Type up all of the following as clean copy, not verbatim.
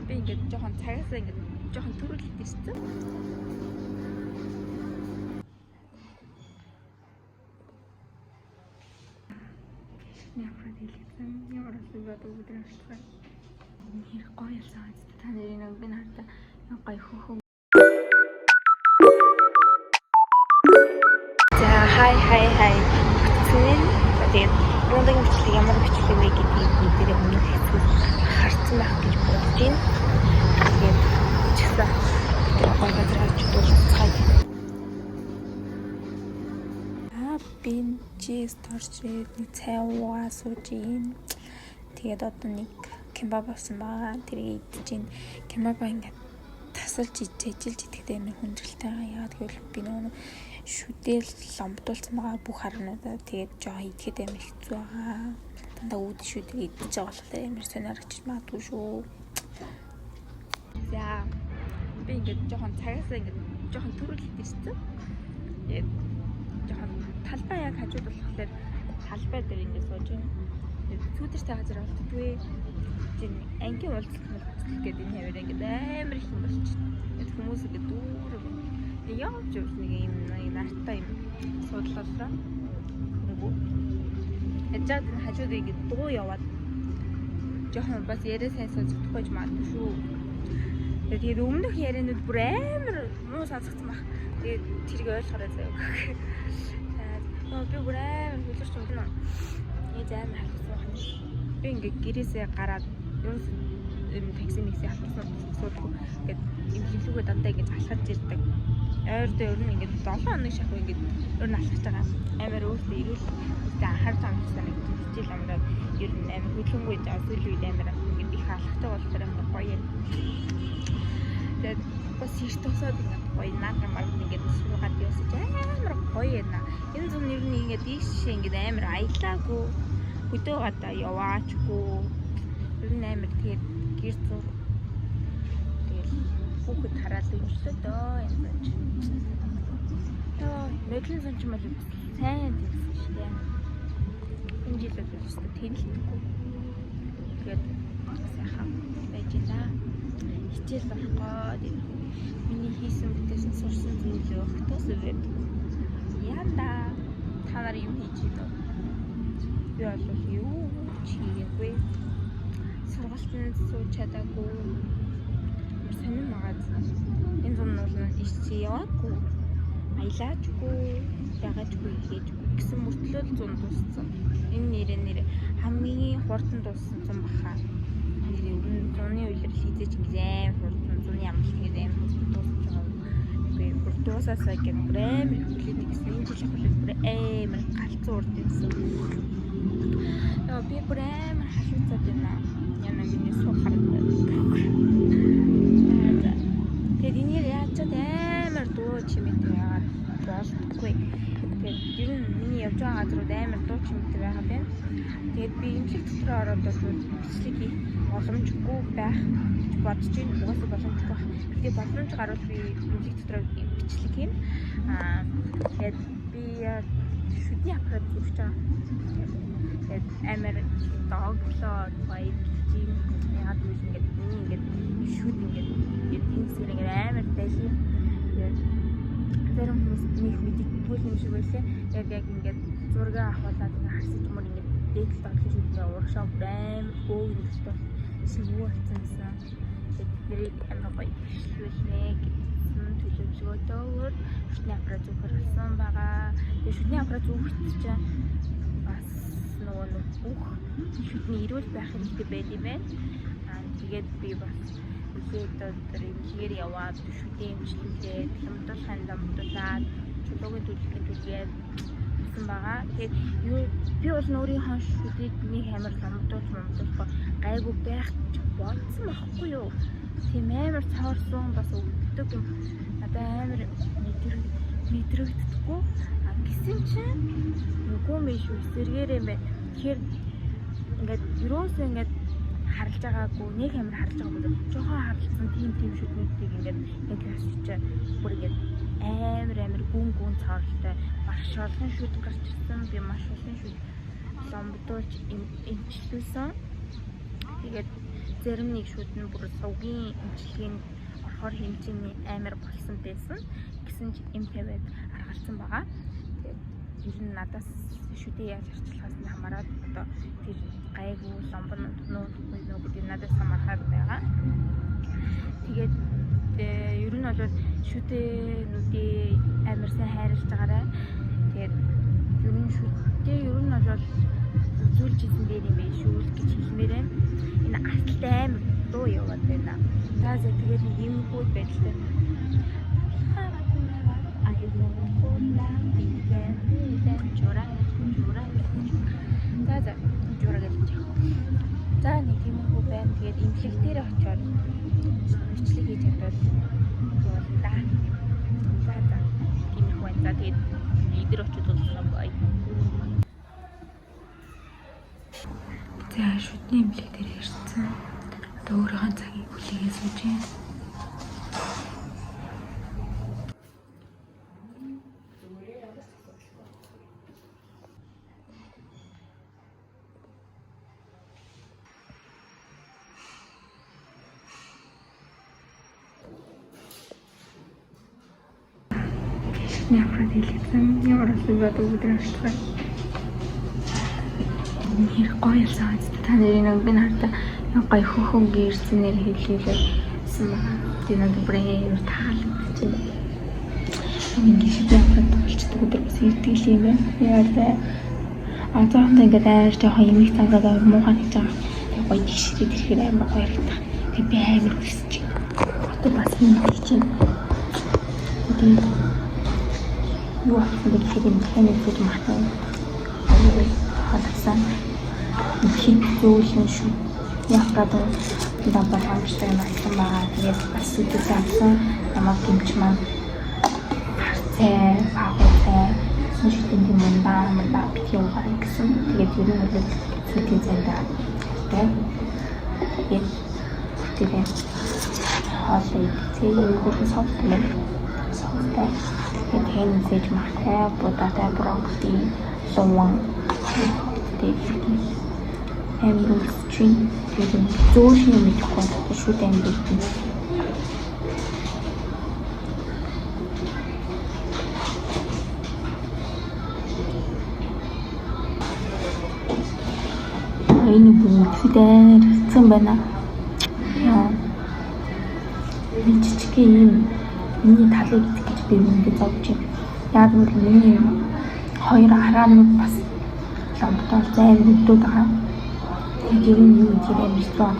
Би ингээд жоохон цагаасаа ингээд жоохон төрүүлэлт ирсэн. Яхад хэлсэн. Ямар болсон бэ өдөр харцгаа. Нэр гоё ялсан. Та нарыг нэг би надад гоё хөөхөн. За хай хай хай. Бүтэн. За тэгээд өнөөдрийн бичлэг ямар бичлэг вэ гэдгийг мэдэрээ өмнөх хэсгээс харсан байх гэж бодож байна. Тэгээд чигсээ бид гоё газар авч дуулцгаая. Аа би чиз торч ирээд нэг цай уугаа сууж ийн. Тэгээд одоо нэг кебаб авсан байгаа. Тэрийг идэж ийн. Кебаба ингээд тасалж ижиж идэхдээ амар хүндрэлтэй байгаа. Яагаад гэвэл би нөгөө шүдэл ломбдуулсан байгаа бүх харануудаа тэгээд жоохон идэхэд амар хэцүү байгаа. Дандаа үүд шүдэг идэж байгаа болохоор амар сонирхож магадгүй шүү. За би ингээд жоохон цагаасаа ингээд жоохон төрүүлэлт ирсэн. Тэгээд жоохон талбай яг хажууд болохоор талбай дээр ингээд сууж байна. Тэгээд сүүдэртэй газар олддгүй. Тийм ангийн уулзалт муулзалт гэдэг энэ хаваар ингээд амар их юм болчих. Тэгээд хүмүүс ингээд дүүрэг явж явж нэг юм нартай юм суудлаа. Үгүй. Яжаад энэ хажууд ингээд дуу яваад жоохон бас яриа сайн сонсохдохгүй ч магадгүй шүү. Тэгээд өмнөх ярианууд бүр амар муу сонсогдсон баг. Тэгээд тэрийг ойлгохорой заяа. За би бүр амар хөлөрч өгнө. Нэг амар халуусан байна. Би ингээд гэрээсээ гараад ерөөс юм такси микси халуусан асуудаггүй. Ингээд юм хилүүгээ дандаа ингээд алхаж ирдэг. Ойрдоо ер нь ингээд 7 хоног шахуу ингээд ер нь алхаж байгаа. Амар өөртөө эрүүл өөртөө анхаарч амжсан нэг хичээл амраад ер нь амар хөдөлгөөнгүй жаа сүүлийн үед амар ингээд их алхаж байгаа болохоор амар гоё юм. Тэгээд бас их тусаад ингээд гоё наага мар ингээд суугаад явсаж амар гоё юм. Энэ зам ер нь ингээд ийшээ ингээд амар аялаагүй хөдөө гадаа яваачгүй ер нь амар тэгээд гэр зур тэгэл хүүхэд хараад өжлөө дөө энэ зам чи. Йоо, нодлон зам чи мал бас сайн тийсэн шүү дээ. Энэ жил бол өстой тэнэлтэхгүй. Тэгээд сайхан байж байна. Хичээл орох гээд миний хийсэн бүтээсэн сурсан зүйл өгтөөс байдаг. Янда та нар юм хийж идэв. Би бол юу ч хийгээгүй. Сургалтанд сууж чадаагүй. Сонин магаад энэ зам нь бол ичээ яваагүй. Аялаачгүй, ягаачгүй хийгээчгүй гэсэн мөртлөө л зун дууссан. Энэ нэрээ хамгийн хурдан дууссан зун баха. Нэрээ өмнө зуны улирал хийзэж ингэж аим хурдан зуны амралт ингэж аим хурдан дуусч байгаа. Үгүй бүр дуусаасаа гэх бүр амар их хүлээдэг гэсэн. Энэ жил ахвал бүр амар галзуу урд юмсан. Яа би бүр амар халууцаад байна. Яна миний суу харагдаад. Тэгээд энийг яаж ч амар дуу чимээтэй яагаад болдоггүй. Тэгээд ер нь миний явж байгаа газрууд амар дуу чимээтэй байгаа байна. Тэгээд би эмнэлэг дотор ороод бол бичлэг хийх боломжгүй байх гэж бодож байна. Угаасаа боломжгүй байх. Тэгээд боломж гарвал би эмнэлэг дотор бичлэг хийнэ. Аа тэгээд би шүдний аппарат зүүж байгаа. Тэгээд амар доглоо баярлж байна. Яагаад гэвэл ингээд миний ингээд шүд ингээд энэ хэсгээр ингээд амар дайлын. Тэгээд зарим хүмүүс нэг мэддэггүй юм шиг байлээ. Яг ингээд зураг авахулаад ингээд харсан ч юм уу ингээд дээдл доглоо шүд ингээд урагшаа амар бөөгнөлтөө шивүү болсон гэсэн. Тэгээд нэрийг амар гоё бичлүүлнэ гэсэн төлөвлөгөөтэйгээр шүдний аппарат зүүхээр болсон байгаа. Тэгээд шүдний аппарат зүүхэд чинь бас нөгөө нэг бүх шүдний эрүүл байх хэрэгтэй байд юм байна. Аа тэгээд би бас нэлээд өдөр эмчилгээр яваад шүдээ эмчлүүлээд ломдуулахын ломдуулаад чулуугийн төлөвлөхийн төлгээд гэсэн байгаа. Тэгээд юу би бол өөрийнхөө шүдийг нэг амар ломдуулж момдуулахгүй гайгүй байх гэж бодсон байхгүй юу? Тийм амар цоорсон бас өвддөг юм. Надад амар мэдрэгддэггүй. А гэсэн чинь үгүй юм шүү. Сэргээрээ юм байна. Тэгэхээр ингээд ерөөсөө ингээд харалж байгаагүй, нэг амар харалж байгаагүй. Жохон харалцсан тийм шүднүүдийг ингээд яг ясч бүр ингээд амар гүн гүн цооролтой маш олон шүд гарч ирсэн. Би маш олон шүд ломбдуулж эмчлүүлсэн. Тэгээд Зарим нэг шүд нь бүр сувгийн эмчилгээнд орохоор хэмжээний амар болсон байсан. Гэсэн ч эм тавиад аргалцсан байгаа. Тэгээд ер нь надаас шүдээ яаж арчилахаас нь хамаарат одоо тэр гайгүй ломбон нүг нүг гэдэг надаас хамаархаад байгаа. Тэгээд ер нь бол шүдэнүүдээ амар сайн хайрлаж байгаарай. Тэгээд ер нь шүдээ ер нь бол үзүүлж исэн дээр юм байна шүү л гэж хэлмээр байна. Энэ арталтай амар дуу яваад байна. За за тэгээд нэг юм хүүд байдалтай. За за жураа гэж яах. За нэг тийм хүү байна. Тэгээд эмнэлэг дээр очиод бичлэг хийж чадвал явуулна да. За за тиймэрхүү байна. За тэгээд эдэр очиод уулзсан бай. За шүдний эмнэлэг дээр ирсэн. Одоо өөрийнхөө цагийг хүлээгээ сууж байна. Шүдний аппарат хэлсэн. Ямар болсон бэ одоо өдөр харшлаа. Нэр гоё ялсан биз. Та нарын нэг би надад гоё хөхөн гэрсэн нэр хэллээсэн байгаа. Тэгээ надад бүр амар таалагдчихэв. Ингээд шүдний аппарат болчдөг өдөр бас ирдэг л юм байна. Яа тэ. А зоохондоо ингээд амар жоохон эмих цангаад амар муухай хийж байгаа. Тэгээ гоё тэгшрээд ирэхээр амар гоё харагдах. Тэгээ би амар хүсэж байна. Одоо бас юм хийж байна. Тэгээд юу авсан бэ гэхээр юм дахиад зүйл мартаа. Аюу хадагсан. Хит зөөлөн шүү. Яг гадаа дабаа хамштай юм авсан байгаа. Тэгээд бас сүдээс авсан. Намайг гимч маань харцай, пагуутай, шүтэн тийм мундаа мундаа битгий уугаарай гэсэн. Тэгээд ер нь бол сүдийн зандаа тэ. Тэгээд тэгээд хоол идэх. Энэ хөрхөн софт юм байна. Софттай. Тэгээд тэнцээж махтай, будаатай, брокколи, луван тэгээд амар өлсөж байна. Тэгээд зөөлөн юм идэхгүй бол шүд амар идэх. Энэ бүр идэхэд амар хэцүү байна. Яа. Би жижигхэн юм миний талыг идэх гэж би ингэ зовж байна. Яг гэвэл миний хоёр араанууд бас ломтой займ нүдүүд байгаа. Тэгээд ер нь юм идэхэд амар хэцүү.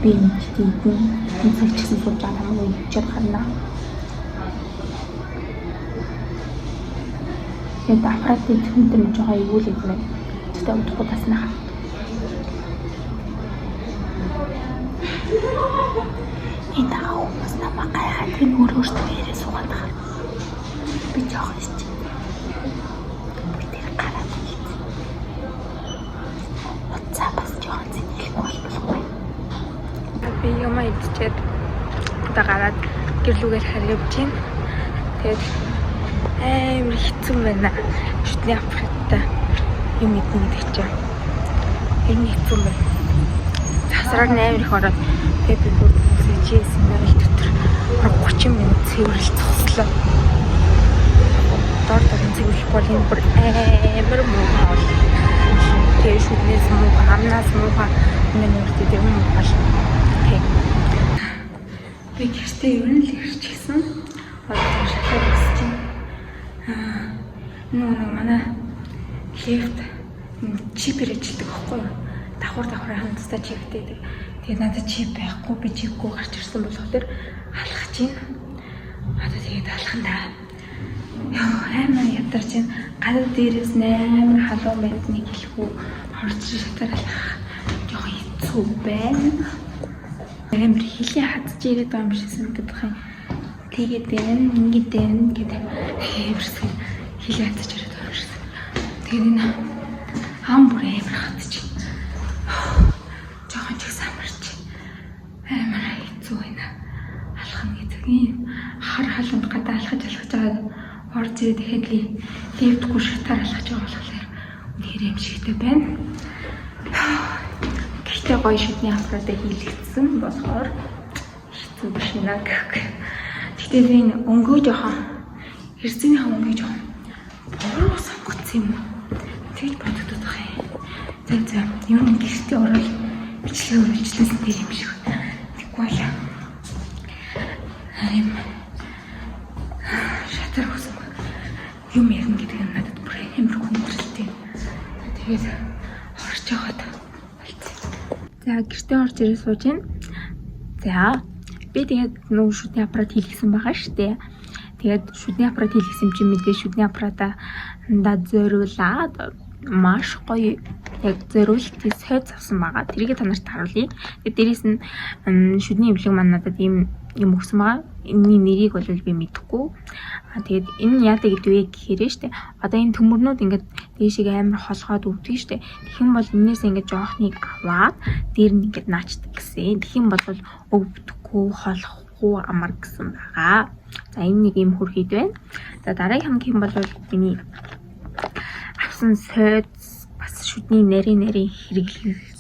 Би нэг идэн энэ цаг ч гэсэн сууж байгаа хамаагүй идчихэд гарна. Тэгээд аппарат идэх нь тэр жоохон эвгүй л юм байна. Тэгтээ удахгүй таснаа. Энэ дагаа хүмүүс намайг гайхаад энэ өөр өөртөө яриа суугаад байгаа. Би жоохон ичээ. Би тэр гараад хийсэн. Утсаа бас жоохон зэнэлэхгүй бол болохгүй. Би юм идчихэд одоо гараад гэрлүүгээр харьявж байна. Тэгээд амар хэцүү байна. Шүдний аппараттай юм идэнэ гэдэг чинь. Ер нь хэцүү байна. Засраар нь амар их ороод тэгээд би бүр сэжсэн мэрэл дотор 30 минут цэвэрлж зогслоо. Дор дор нь цэвэрлэхгүй бол энэ бүр амар муухай бол. Тэгээд шүднээс муухай, амнаас муухай, энэ нүртэй тэр муухай. Тэг. Би гэртээ ер нь л ирчихсэн. Одоо шатаар өсөж байна. Нөгөө нэг манай лифт чипээр ажилладаг байхгүй юу? Давхар давхар хамтдаа чиптэй байдаг. Тэгээд надад чип байхгүй, би чипгүй гарч ирсэн болохоор алхаж байна. Одоо тэгээд алхан да. Яа, амар ядарч байна. Гадаа дээрээс нь амар халуун байсныг хэлэхүү хорч шатаар алхах жоохон хэцүү байна. Амар хилийн хадж ирээд байгаа юм шиг санагдах юм. Тэгээд байна, ингээд байна гэдэг амарсаг хилийн хадж ирээд байгаа юм шиг. Тэгээд энэ ам бүр амар хадж. Жохон ч ихсэн амарч. Амар хэцүү байна. Алхах гэдэг юм. Хар халуунд гадаа алхаж алхаж байгаа орж ирээд дахиад лифтгүй шатаар алхаж байгаа болохоор үнэхээр юм шигтэй байна. Гэхдээ гоё шүдний аппаратаа хийлгэсэн болохоор хэцүү биш нэ гэх. Гэхдээ би энэ өнгөө жоохон хэрцэнийхээ өнгөө жоохон буруу сонгоцсон юм уу? Тэгж бодогдоод байгаа юм. За за, ер нь гэртээ ороод бичлэгээ үргэлжлүүлсэн дээр юм шиг. Тэггүй л юм шатар хөсөн юм ярина гэдэг нь надад бүр амар хүндрэлтэй. Тэгээд орж байгаад болцсон. За, гэртээ орж ирээ сууж байна. За, би тэгээд нөгөө шүдний аппарат хийлгэсэн байгаа шүү дээ. Тэгээд шүдний аппарат хийлгэсэн чинь мэдээ шүдний аппаратаа зориулаад маш гоё яг зориултыг сойз авсан байгаа. Тэрийг та нарт харуулъя. Тэгээд дээрэс нь шүдний эмнэлэг маань надад ийм юм өгсөн байгаа. Энэний нэрийг бол би мэдэхгүй. Аа, тэгээд энэ нь яадаг гэдэг вэ гэхээр штэ. Одоо энэ төмөрнүүд ингээд дээшээ амар холгоод өвдөг штэ. Тэгэх юм бол энээс ингээд жоохныг аваад дээр нь ингээд наачдаг гэсэн. Тэгэх юм бол өвдөхгүй, холохгүй амар гэсэн байгаа. За, энэ нэг юм хөрхийд байна. За, дараагийн гэх юм бол миний авсан сойз бас шүдний нарийн нарийн хэрэглэл зүйл.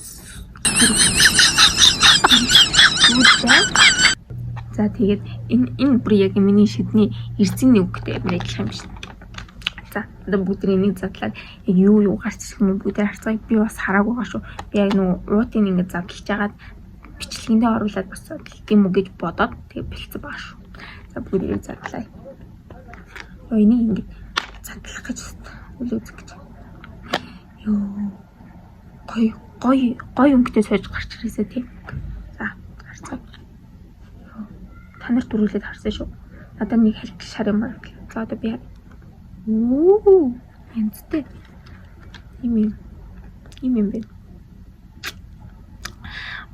За, тэгээд энэ бүр яг миний шүдний эрзэн үгтэй амар адилхан юм шиг. За, одоо бүгд энийг задлаад яг юу юу гарч ирэх юм бүгд харцгаая. Би бас хараагүй байгаа шүү. Би яг нөгөө уутыг ингээд задлж агаад бичлэгэндээ оруулаад бас задлах юм уу гэж бодоод тэгээд бэлдсэн байгаа шүү. За, бүгд задлаа. Ёо, энийг ингээд задлах гэж үл үзэх гэж. Ёо. Гоё гоё гоё өнгөтэй сойж гарч ирээсэ тийм. За, харцгаая. Та нарт дөрүүлээд харсан шүү. Надад нэг хальт шар юм байна. За, одоо би Үу, янзтай. Юм юм. Юм юм бэ.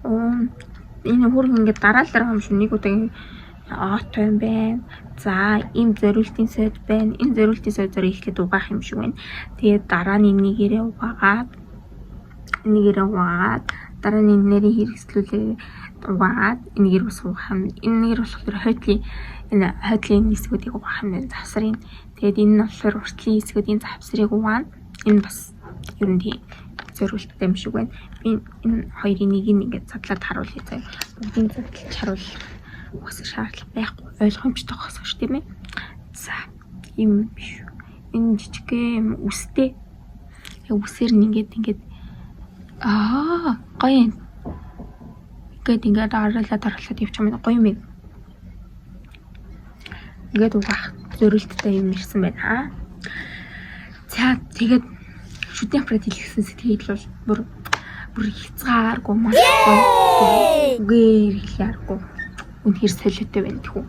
Оо, энэ хүрх ингээд дараалал юм шүү. Нэг удаа оот юм байна. За, ийм зориултын сойд байна. Энэ зориултын сойдоор эхлээд угаах юм шиг байна. Тэгээд дараа нь энийгээрээ угаагаад, энийгээрээ угаагаад, дараа нь энэ нэрийн хэрэгслүүлээ угаагаад, энийгээр бас угаах юм. Энэгээр болохоор хойдлын, энэ хойдлын хэсгүүдийг угаах юм байна. Завсрын. Тэгээд энэ нь болохоор уртлын хэсгүүдийн завсрыг угаана. Энэ бас ер нь тийм зориулттай юм шиг байна. Би энэ хоёрын нэг нь ингээд задлаад харуулъя заяа. Бүгдийг задлж харуулах угаасаа шаардлага байхгүй, ойлгомжтой байхаас шүү, тийм ээ. За, ийм биш. Энэ жижиг юм үстэй. Яг үсээр нь ингээд ингээд гоё юм. Ингээд ингээд оруулаад оруулаад явчих юм, гоё юм. Ингээд угаах зориулттай юм ирсэн байна. За, тэгээд шүдний аппарат хийлгэсэн сэтгэл бол бүр бүр хязгааргүй маш гоё. Үгээр хэлээргүй. Үнэхээр солиотой байна тэхүү.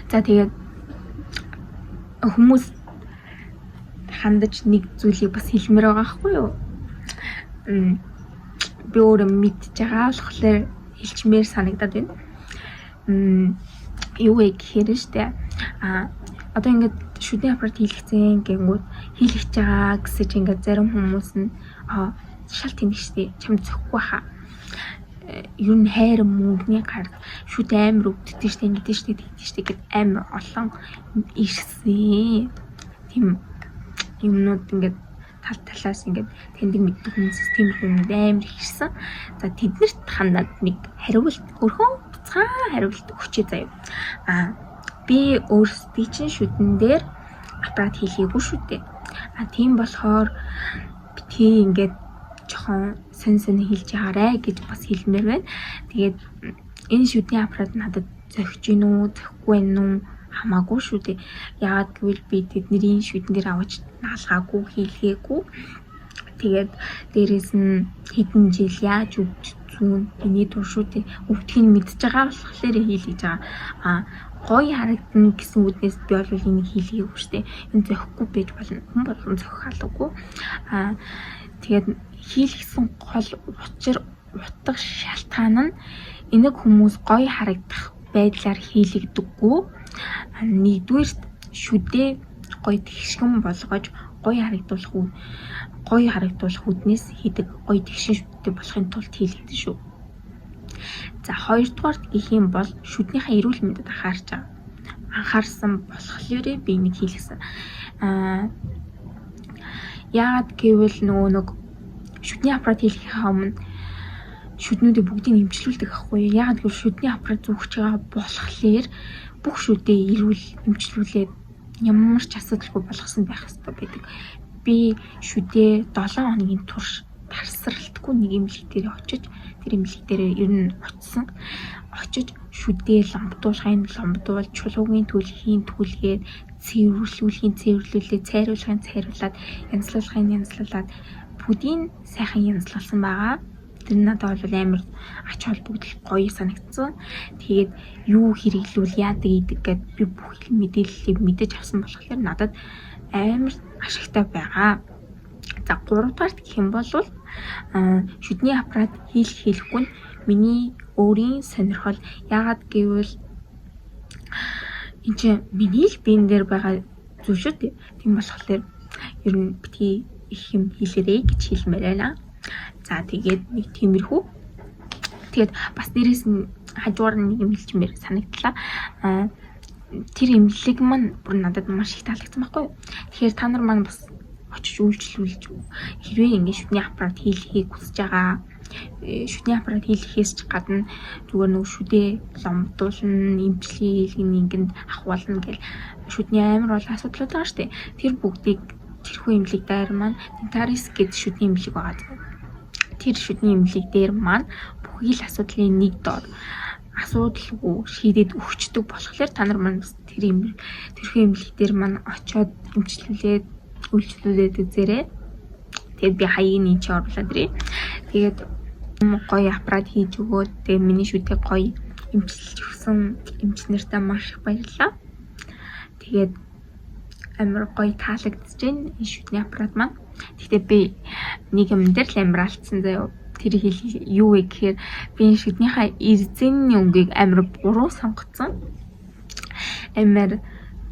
За, тэгээд хүмүүс хандаж нэг зүйлийг бас хэлмээр байгаа байхгүй юу? Би өөрөө мэдж байгаа болохоор хэлчмээр санагдаад байна. Юу вэ гэхээр штэ. А одоо ингээд шүдний аппарат хийлгэсэн гэнгүүт хийлгэж байгаа гэсэн чинь ингээд зарим хүмүүс нь шал тэнэг штэ, чам зөхгүй хаа, ер нь хайр мөнгөний гард шүд амар өвддөг штэ, ингэдэж штэ, тэгдэж штэ гэд амар олон ирсэн. Тийм юмнууд ингээд тал талаас ингээд таньдаг мэддэг хүмүүсээс тиймэрхүү юмнууд амар их ирсэн. За, тэднэрт хандаад нэг хариулт, өрхөн бяцхан хариулт өгчээ заяа. А би өөрсдийн чинь шүдэн дээр аппарат хийлгээгүй шүү дээ. А тийм болохоор битгий ингээд жоохон сонь сонь хэлж байгаарэ гэж бас хэлмээр байна. Тэгээд энэ шүдний аппарат надад зохиж гин үү, зохихгүй байх уу хамаагүй шүү дээ. Яагаад гэвэл би тэдний шүдэн дээр авч наалгаагүй, хийлгээгүй. Тэгээд дээрэс нь хэдэн жил яаж өвдсөн миний тур шүү дээ. Өвдөхийг мэдж байгаа болохоор хийлгэж байгаа. А гоё харагдана гэсэн үднээс би бол энийг хийлгээгүй шүү дээ. Энэ зохихгүй байж болно. Хүн болгон зохих алгагүй. А тэгээд хийлгэсэн гол учир утга шалтгаан нь энийг хүмүүс гоё харагдах байдлаар хийлэгдэггүй. Нэгдүгээрт шүдээ гоё тэгшгэн болгож гоё харагдуулах үүднээс хийдэг, гоё тэгшин шүдтэй болохын тулд хийлэгдэн шүү. За, хоёрдугаарт гэх юм бол шүднийхээ эрүүл мэндэд анхаарч байгаа. Анхаарсан болохоор би энийг хийлгэсэн. Аа, яагаад гэвэл нөгөө нэг шүдний аппарат хийлгэхээ өмнө шүднүүдийг бүгдийг эмчлүүлдэг ахгүй юу? Яагаад гэвэл шүдний аппарат зүүхэж байгаа болохоор бүх шүдээ эрүүл эмчлүүлээд ямар ч асуудалгүй болгосон байх хэрэгтэй байдаг. Би шүдээ 7 хоногийн турш тасралтгүй нэг эмнэлэг дээр очиж, тэр эмнэлэг дээр ер нь очсон. Очиж шүдээ ломбдуулахын ломбдуул, чулуугийн төлхийн түлгээд, цэвэрлүүлэхийн цэвэрлүүлээ, цайруулахын цайруулад, янзлуулахын янзлуулад бүгдийг сайхан янзлуулсан байгаа. Тэр нь надад бол амар ач холбогдол гоё санагдсан. Тэгээд юу хэрэглүүл яадаг идэг гэд би бүх мэдээллийг мэдэж авсан болохоор надад амар ашигтай байгаа. За, 3 дугаарт гэх юм бол шүдний аппарат хийх хийхгүй нь миний өөрийн сонирхол. Яагаад гэвэл энэ чинь миний л биен дээр байгаа зүйл шүү дээ. Тийм болохоор ер нь битгий их юм хийлээрэй гэж хэлмээр байна. За, тэгээд нэг тиймэрхүү. Тэгээд бас дээрэс нь хажуугаар нэг юм хэлчмээр санагдлаа. Тэр эмнэлэг маань бүр надад маш их таалагдсан байхгүй юу. Тэгэхээр та нар маань бас очиж үйлчлүүлж, хэрвээ ингэ шүдний аппарат хийлгэхийг хүсэж байгаа, шүдний аппарат хийлгэхээс ч гадна зүгээр нөгөө шүдээ ломдуулна, эмчилгээ хийлгэн, ингэнд ахуулна гэл шүдний амар бол асуудлууд байгаа шүү дээ. Тэр бүгдийг тэрхүү эмнэлэг дээр маань Dentaris гэдэг шүдний эмнэлэг байгаа. Тэр шүдний эмнэлэг дээр маань бүхий л асуудлын нэг дор асуудалгүй шийдээд өгчдөг болохоор та нар маань бас тэр юм тэрхүү эмнэлэг дээр маань очиод эмчлүүлээд, үйлчлүүлээд үзээрэй. Тэгээд би хаягийг энэ чи оруулаад ирье. Тэгээд гоё аппарат хийж өгөөд, тэгээд миний шүдээ гоё эмчилж өгсөн эмч нартай маш их баярлалаа. Тэгээд амар гоё таалагдчихэж байна энэ шүдний аппарат маань. Гэхдээ би нэг юм дээр л амар алдсан заяа. Тэр хэл юу вэ гэхээр би энэ шүднийхээ эрзэнний өнгийг амар буруу сонгоцсон. Амар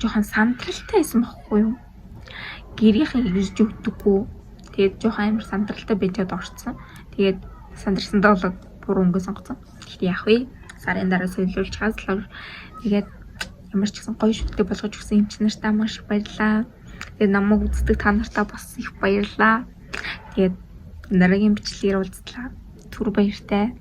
жоохон сандралтай байсан бохгүй юу? Гэрийнхэн ирж өгдөггүй. Тэгээд жоохон амар сандралтай байжгаад орцсон. Тэгээд сандарсандаа болоод буруу өнгө сонгоцсон. Гэхдээ яах вэ? Сарын дараа солиулж хааслаа. Тэгээд ямар ч гэсэн гоё шүдтэй болгож өгсөн эмч нартаа маш их баярлалаа. Тэгээд намайг үздэг та нартаа бас их баярлалаа. Тэгээд дараагийн бичлэгээр уулзлаа. Түр баяртай.